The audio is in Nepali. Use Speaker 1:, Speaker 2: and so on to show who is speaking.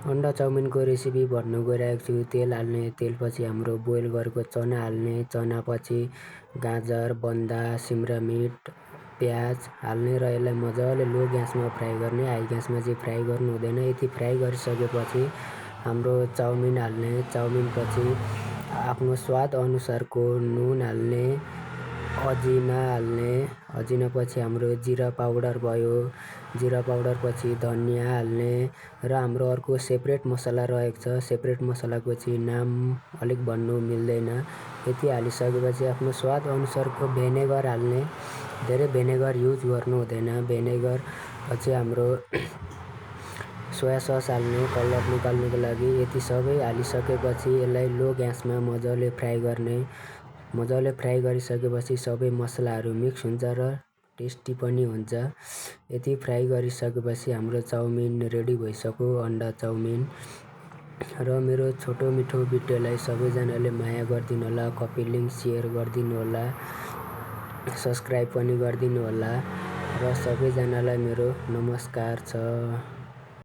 Speaker 1: अन्डा चाउमिनको रेसिपी भन्नु गइरहेको छु। तेल हाल्ने, तेलपछि हाम्रो बोइल गरेको चना हाल्ने, चनापछि गाजर, बन्दा, सिमरा मिर्च, प्याज हाल्ने र यसलाई मजाले लो ग्यासमा फ्राई गर्ने। हाई ग्यासमा चाहिँ फ्राई गर्नु हुँदैन। यति फ्राई गरिसकेपछि हाम्रो चाउमिन हाल्ने। चाउमिनपछि आफ्नो स्वाद अनुसारको नुन हाल्ने, अजिना हाल्ने। अजिनापछि हाम्रो जिरा पाउडर भयो। जिरा पाउडरपछि धनिया हाल्ने र हाम्रो अर्को सेपरेट मसला रहेको छ। सेपरेट मसलाको चाहिँ नाम अलिक भन्नु मिल्दैन। यति हालिसकेपछि आफ्नो स्वाद अनुसारको भेनेगर हाल्ने। धेरै भेनेगर युज गर्नु हुँदैन। भेनेगर पछि हाम्रो सोया सस हाल्ने कलर निकाल्नुको लागि। यति सबै हालिसकेपछि यसलाई लो ग्यासमा मजाले फ्राई गर्ने। मजाले फ्राई गरिसकेपछि सबै मसलाहरू मिक्स हुन्छ र टेस्टी पनि हुन्छ। यति फ्राई गरिसकेपछि हाम्रो चाउमिन रेडी भइसक्यो, अन्डा चाउमिन। र मेरो छोटो मिठो भिडियोलाई सबैजनाले माया गरिदिनु होला, कपी लिङ्क सेयर गरिदिनु होला, सब्सक्राइब पनि गरिदिनु होला र सबैजनालाई मेरो नमस्कार छ।